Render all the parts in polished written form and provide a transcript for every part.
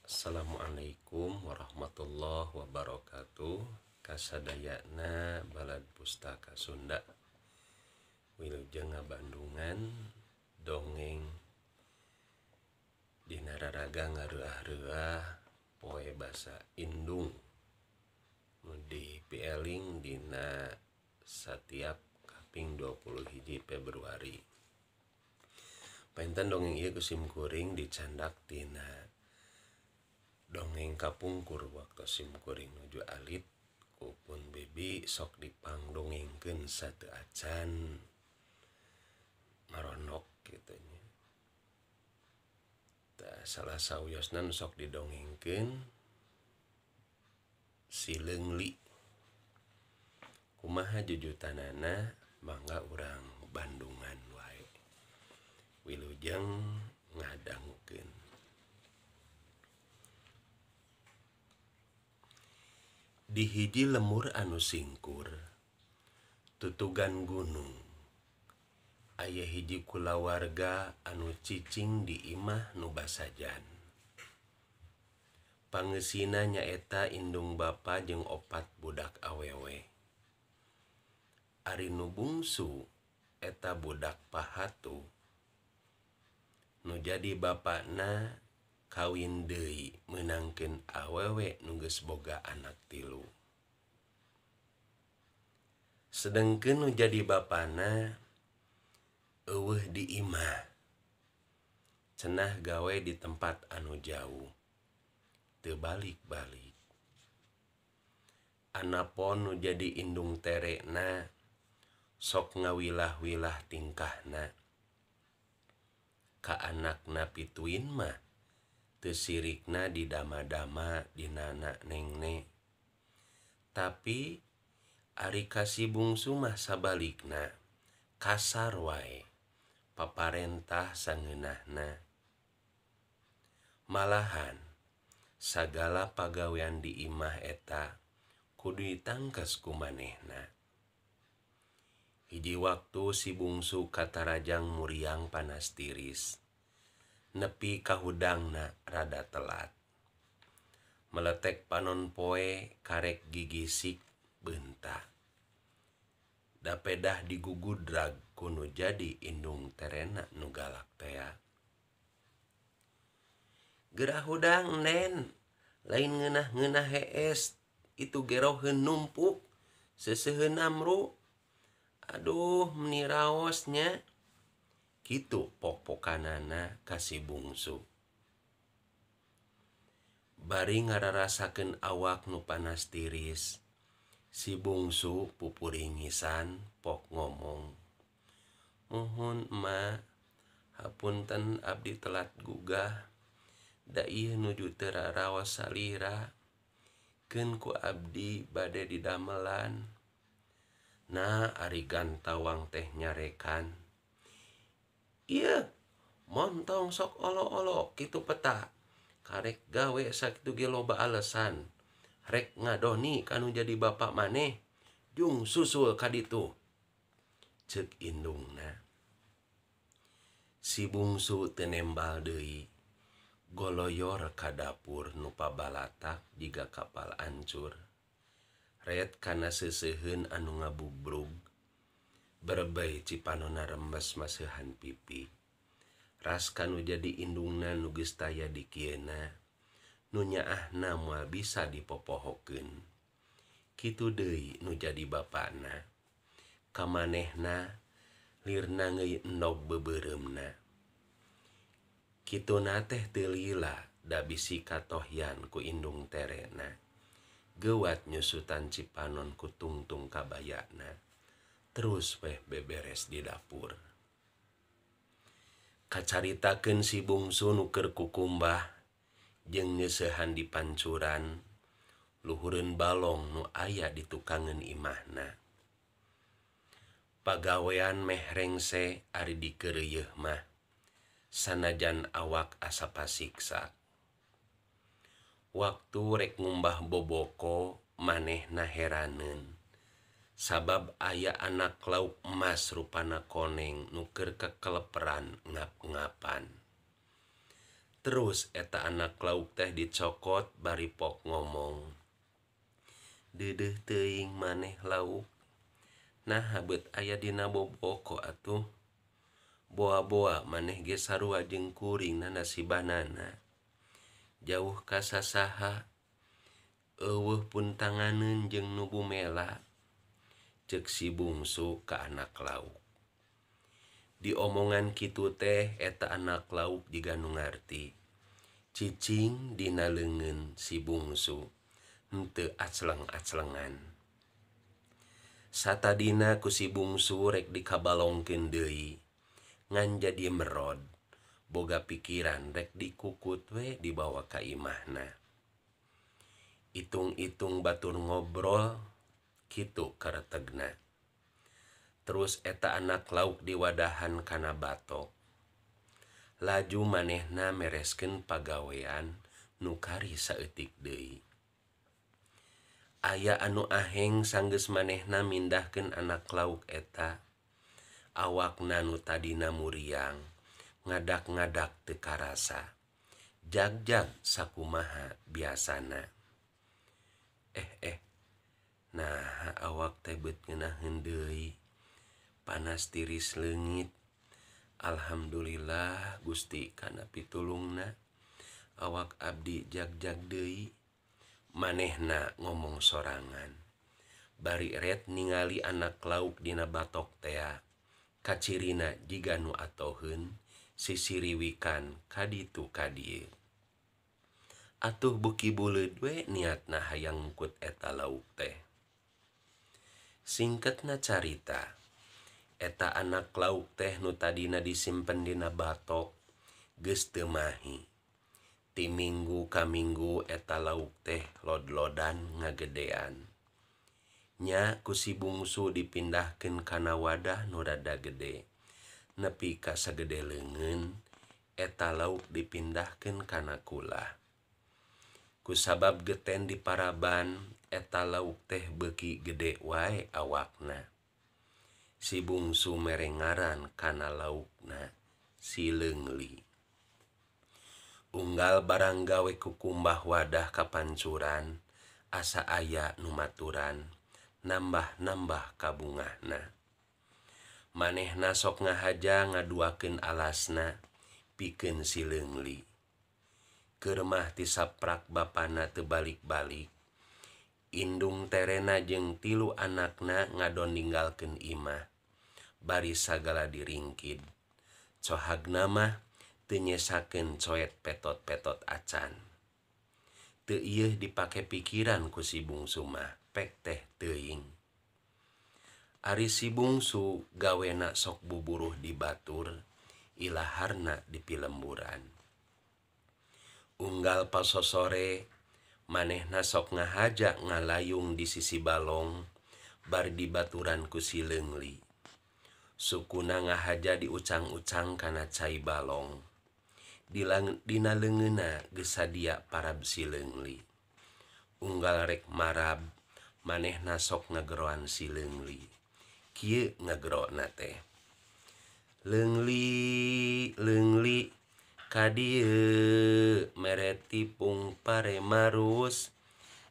Assalamualaikum warahmatullahi wabarakatuh. Kasadayana Balad Pustaka Sunda. Wilujeng ngabandungan dongeng dina raraga ngaruah-reuah poe basa Indung nu dipieling dina satiap kaping 21 Februari. Painten dongeng ieu ku simkuring dicandak tina dongeng kapungkur waktu simkuring nuju alit ku pun bibi sok dipangdongengkeun sateu acan maronok kitu nya. Tah salah sawiosna nu sok didongengkeun si Leungli. Kumaha jujutanana mangga urang Bandungan wae. Wilujeng ngadangukeun. Di hiji lemur anu singkur tutugan gunung aya hiji kulawarga anu cicing di imah nu basajan. Pangeusina nyaeta indung bapa jeung opat budak awewe. Ari nu bungsu eta budak pahatu. Nu jadi bapana kawin deui meunangkeun awewe nu geus boga anak tilu. Sedengkeun nu jadi bapana eueuh di imah. Cenah gawe di tempat anu jauh. Teu balik-balik. Anapon nu jadi indung terena sok ngawilah-wilah tingkahna. Ka anakna pituin mah teu sirikna didama-dama dinana nengne. Tapi ari ka si bungsu mah sabalikna kasar wae paparentah sangeunahna. Malahan sagala pagawean di imah eta kudu ditangkes ku manehna. Hiji waktu si bungsu katarajang muriang panas tiris. Nepi kahudangna rada telat. Meletek panon poe karek gigisik beunta. Dapedah digugudrag ku nu jadi indung terena nu galak tea. Geura hudang nen, lain ngeunah-ngeunah hees, itu geroheun numpuk, seuseuheun amru. Aduh, meni raos nya. Kitu pok-pokanana ka si bungsu. Bari ngararasakeun awak nu panas tiris, si bungsu pupuringisan pok ngomong. Muhun emak, hapunten abdi telat gugah. Da ieu nuju teu raraos salira. Keun ku abdi bade didamelan. Nah, ari gantawang teh nyarekan. Ieu, montong sok olo-olo kitu peta. Karek gawe sakitu ge loba alesan. Rek ngadoni kanu jadi bapak maneh, jung susul ka ditu. Ceuk indungna. Si bungsu teu nembal deui. Goloyor ka dapur nu pabalatak jiga kapal ancur. Ret kana seuseuheun anu ngabubrug. Berebey cipanona rembes maseuhan pipi. Ras kanu jadi indungna nu geus taya dikieuna, nu nyaahna moal bisa dipopohokeun. Kitu deui nu jadi bapana. Kamanehna lirna ngeuy endog beubeuremna. Kituna teh teu lila da bisi katohyan ku indung terena. Geuwat nyusutan cipanon ku tungtung kabayana. Terus weh beberes di dapur. Kacaritakeun si bungsu nu keur kukumbah jeung nyeuseuhan di pancuran luhureun balong nu aya di tukangeun imahna. Pagawean meh rengse ari dikeureuyeeh mah sanajan awak asa pasiksa. Waktu rek ngumbah boboko manehna heraneun. Sabab aya anak lauk emas rupana koneng nu keur kekeleperan ngap-ngapan. Terus eta anak lauk teh dicokot bari pok ngomong. Deudeuh teuing maneh lauk. Naha beut aya dina boboko atuh. Boa-boa maneh ge sarua jeung kuring nanasibanana. Jauh ka sasaha. Eueuh puntanganeun jeung nu bumela. Ceuk si bungsu ka anak lauk. Diomongan kitu teh eta anak lauk jiga nu ngarti. Cicing dina leungeun si bungsu henteu acleng-aclengan. Satadina ku si bungsu rek dikabalongkeun deui ngan jadi merod boga pikiran rek dikukut we dibawa ka imahna. Itung-itung batur ngobrol kitu karetegna. Terus eta anak lauk diwadahan kana batok. Laju manehna mereskeun pagawean nu kari saeutik deui. Aya anu aheng sanggeus manehna mindahkeun anak lauk eta. Awakna nu tadina muriang ngadak-ngadak teu karasa. Jagjag sakumaha biasana. Naha awak teh beut ngeunaheun deui. Panas tiris leungit. Alhamdulillah Gusti kana pitulungna. Awak abdi jagjag deui. Manehna ngomong sorangan. Bari ret ningali anak lauk dina batok tea. Kacirina jiga nu atoheun sisiriwikan kaditu ka dieu. Atuh beuki buleud we niatna hayang ngukut eta lauk teh. Singketna carita, eta anak lauk teh nu tadina disimpen dina batok geus teu mahi. Ti minggu ka minggu eta lauk teh lod-lodan ngagedean. Nya ku si bungsu dipindahkeun kana wadah nu rada gede. Nepi ka sagede leungeun eta lauk dipindahkeun kana kulah. Kusabab geten diparaban eta lauk teh beuki gede wae awakna. Si bungsu mere ngaran kana laukna si Leungli. Unggal barang gawe kukumbah wadah kapancuran asa aya nu maturan nambah-nambah kabungahna. Manehna sok ngahaja ngaduakeun alasna pikeun si Leungli. Keur mah ti saprak bapana teu balik-balik. Indung terena jeung 3 anakna ngadon ninggalkeun imah. Bari sagala diringkid. Cohagna mah teu nyesakeun coet petot-petot acan. Teu ieuh dipake pikiran ku si bungsu mah pek teh teuing. Ari si bungsu gawena sok buburuh di batur, ilaharna di pilemburan. Unggal pasosore manehna sok ngahaja ngalayung di sisi balong bar dibaturan ku si Leungli. Sukuna ngahaja diucang-ucang kana cai balong. Dina leungeunna geus sadia parab si Leungli. Unggal rek marab manehna sok ngageroan si Leungli. Kieu ngagerona teh. Leungli, Leungli ka dieu mere tipung pare marus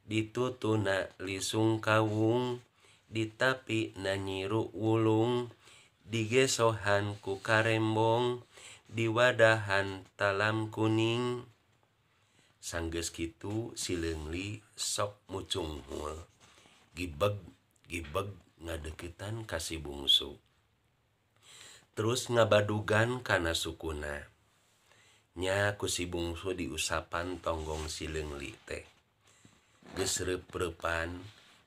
ditutuna lisung kawung ditapi na nyiru wulung digesohan ku karembong diwadahan talam kuning. Sanggeus kitu si Leungli sok mucunghul gibeg gibeg ngadeukeutan ka si bungsu. Terus ngabadugan kana sukuna. Nya ku si bungsu diusapan tonggong si Leungli teh. Geus reup-reupan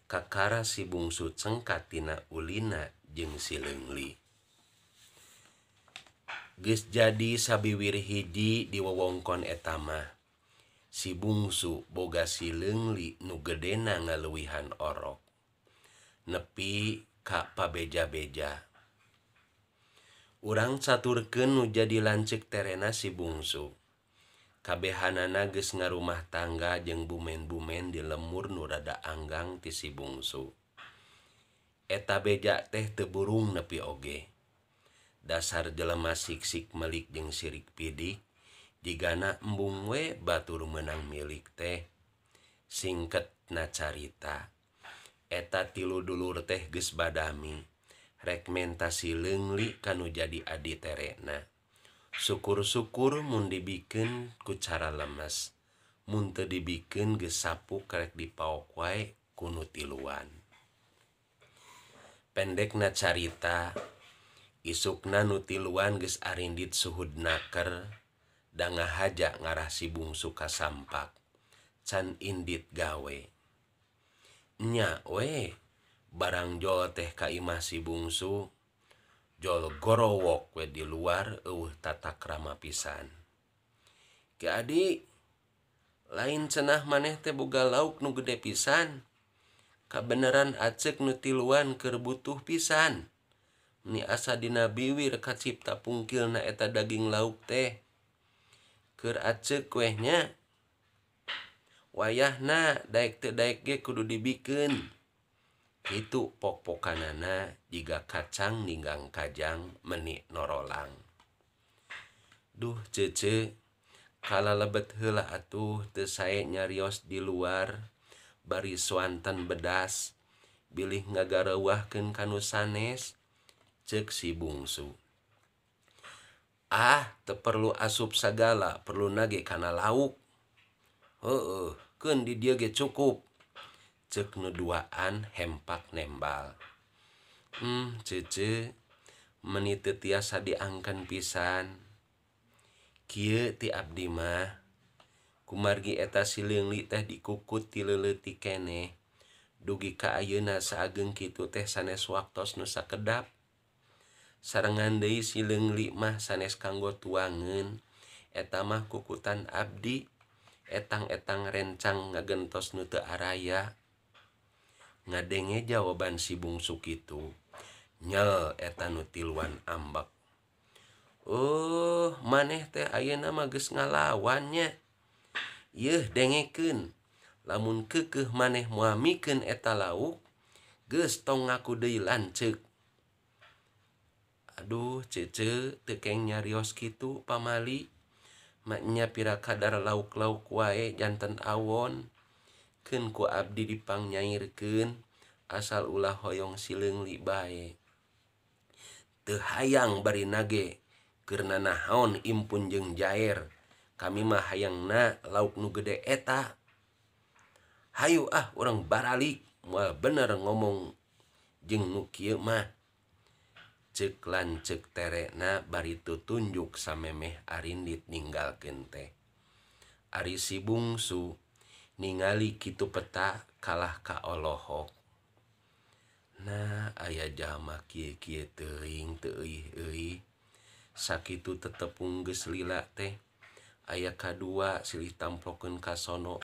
kakara si bungsu cengkat tina ulina jeung si Leungli. Geus jadi sabiwir hiji di wewengkon eta mah. Si bungsu boga si Leungli nu gedena ngaleuwihan orok. Nepi ka pabeja-beja. Urang caturkeun nu jadi lanceuk terena si bungsu. Kabehanana geus ngarumah tangga jeung bumen-bumen di lemur nu rada anggang ti si bungsu. Eta beja teh teu burung nepi oge. Dasar jelema siksik melik jeung sirik pidik, Jigana embung we batur meunang milik teh. Singketna carita eta tilu dulur teh geus badami rek menta si Leungli ka nu jadi adi terena. Syukur-syukur mun dibikeun ku cara lemes, mun teu dibikeun geus sapuk rek dipaok wae ku nu tiluan. Pendekna carita isukna nu tiluan geus arindit suhud naker da ngahaja ngarah si bungsu ka sampak can indit gawe. Nya we barang jol teh ka imah si bungsu jol gorowok we di luar eueuh tata krama pisan. Ki Adi lain cenah maneh teh boga lauk nu gede pisan. Kabeneran aceuk nu tiluan keur butuh pisan. Ni asa dina biwir kacipta pungkilna eta daging lauk teh. Keur aceuk weh nya. Wayahna daek teu daek ge kudu dibikeun. Kitu pok-pokanana jiga kacang ninggang kajang meni norolang. Duh cece kalalebet heula atuh teu sae nyarios di luar bari swanten bedas bilih ngagareuwahkeun ka nu sanes ceuk si bungsu. Ah teu perlu asup sagala perluna ge kana lauk. Heueuh keun di dieu ge cukup. Ceuk nu duaan hempak nembal. Cece meuni teu tiasa diangken pisan. Kieu ti abdi mah kumargi eta si Leungli teh dikukut ti leuleutik keneh dugi ka ayeuna saageng kitu teh sanes waktos nu sakedap. Sarengan deui si Leungli mah sanes kanggo tuangeun eta mah kukutan abdi etang-etang rencang ngagentos nu teu araya. Ngadenge jawaban si bungsu kitu nyel eta nu tiluan ambek. Oh maneh teh ayeuna mah geus ngalawan nya. Yeuh dengekeun lamun keukeuh maneh moal mikeun eta lauk geus tong ngaku deui lanceuk. Aduh cece teu keng nyarios kitu pamali. Maknya pira kadar lauk-lauk wae janten awon. Keun ku abdi dipangnyaireun asal ulah hoyong si Leungli bae. Teu hayang bari nage keur nanaon impun jeung jaer. Kami mah hayangna lauk nu gede eta. Hayu ah urang baralik moal bener ngomong jeung nu kieu mah. Ceuk lanceuk terena bari tutunjuk samemeh arindit ninggalkeun teh. Ari si bungsu ningali kitu peta kalah ka olohok. Nah aya jalma kieu-kieu teuing teu euih-euih. Sakitu tetepung geus lila teh. Aya kadua silih tamplokeun ka sono.